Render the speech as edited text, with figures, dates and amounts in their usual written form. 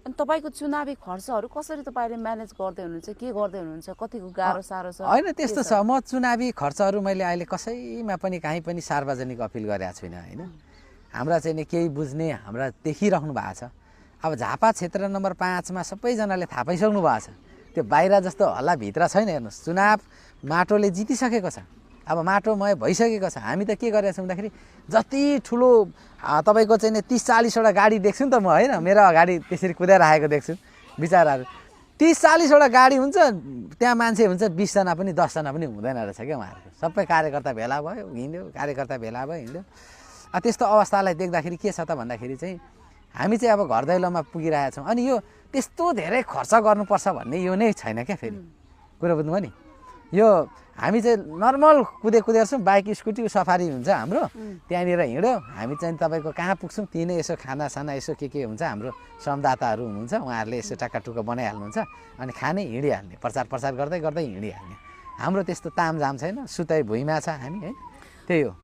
अनि तपाईको चुनावी खर्चहरू कसरी तपाईले म्यानेज गर्दै हुनुहुन्छ, के गर्दै हुनुहुन्छ, कतिको गाह्रो साह्रो छ? होइन त्यस्तो छ, म चुनावी खर्चहरू मैले अहिले कसैमा पनि कहीँ पनि सार्वजनिक अपिल गरेको छुइनँ होइन। हाम्रा चाहिँ नि केही बुझ्ने हाम्रा देखिराख्नु भएको छ। अब झापा क्षेत्र नम्बर 5 मा सबैजनाले थाहा पाइसक्नु भएको छ, त्यो बाहिर जस्तो हल्ला भित्र छैन। हेर्नुहोस्, चुनाव माटोले जितिसकेको छ, अब माटोमय भइसकेको छ। हामी त के गरेका छौँ भन्दाखेरि जति ठुलो तपाईँको चाहिँ नि 30-40वटा गाडी देख्छु नि त म होइन, मेरो अगाडि त्यसरी कुदाइराखेको देख्छु बिचराहरू। 30-40वटा गाडी हुन्छ, त्यहाँ मान्छे हुन्छ 20 जना पनि 10 जना पनि हुँदैन रहेछ क्या उहाँहरूको। सबै कार्यकर्ता भेला भयो, हिँड्यो, कार्यकर्ता भेला भयो, हिँड्यो। त्यस्तो अवस्थालाई देख्दाखेरि के छ त भन्दाखेरि चाहिँ हामी चाहिँ अब घर दैलोमा पुगिरहेका छौँ। अनि यो त्यस्तो धेरै खर्च गर्नुपर्छ भन्ने यो नै छैन क्या। फेरि कुरो बुझ्नुभयो नि, यो हामी चाहिँ नर्मल कुदेर छौँ, बाइक स्कुटी सफारी हुन्छ हाम्रो, त्यहाँनिर हिँड्यो हामी चाहिँ तपाईँको कहाँ पुग्छौँ त्यही नै यसो खानासाना यसो के हुन्छ, हाम्रो श्रमदाताहरू हुनुहुन्छ, उहाँहरूले यसो टक्काटुक्का बनाइहाल्नुहुन्छ, अनि खाने हिँडिहाल्ने, प्रचार गर्दै हिँडिहाल्ने। हाम्रो त्यस्तो तामझाम छैन, सुताइ भुइँमा छ हामी है, त्यही हो।